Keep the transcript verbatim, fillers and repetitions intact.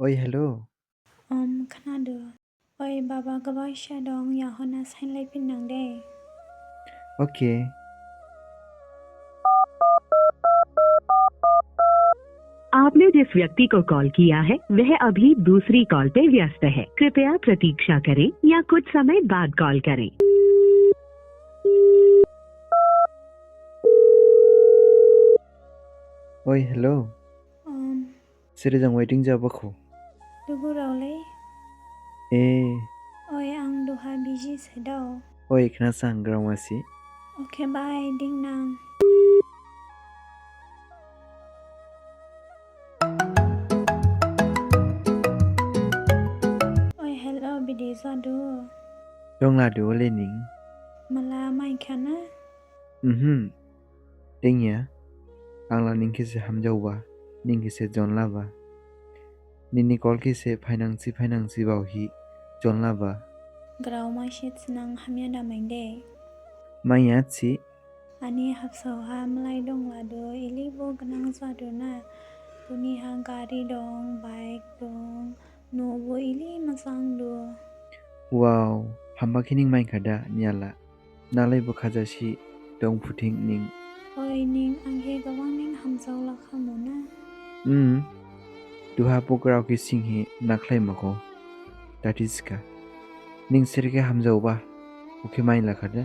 Oi, hello. Om, khnadu. Oi, baba, gabasa dong, yahon ha sainlaiphin nang de. Okay. आपने जिस व्यक्ति को कॉल किया है, वह अभी दूसरी कॉल पे व्यस्त है। कृपया प्रतीक्षा करें या कुछ समय बाद कॉल करें। Oi, hello. Om. Sere jang waiting jaba kho? Lugurao le? Eh. Oi, ang duha busy se dao. Oi, khna sang grao masi. Okay, bye, ding nang. Oi, hello, bidi jadu? Dong ladu ole ning. Mala mai khana? Mhm. Dengya, ang la ning khe se hamjaoba, ning khe se jonlaba. Nini call khe se phainangsi phainangsi baohi jonlaba. Grao masi thinang hamya da main de. Maiya si. Ani habsao ha mlai dong ladu, ili bo gnang jadu na. Buni ha gari dong, bike dong, no bo ili majang du. Wow, hamba khe ning main khada niyala. Nalai bo khajasi dong phuthing ning. Oi ning, ang khe gabang ning hamjao la khamu na. Hmm. Duha bo grao khe sing hi nakhlai mako. That is ka. Ning sere khe hamjaoba, bo khe main la khada.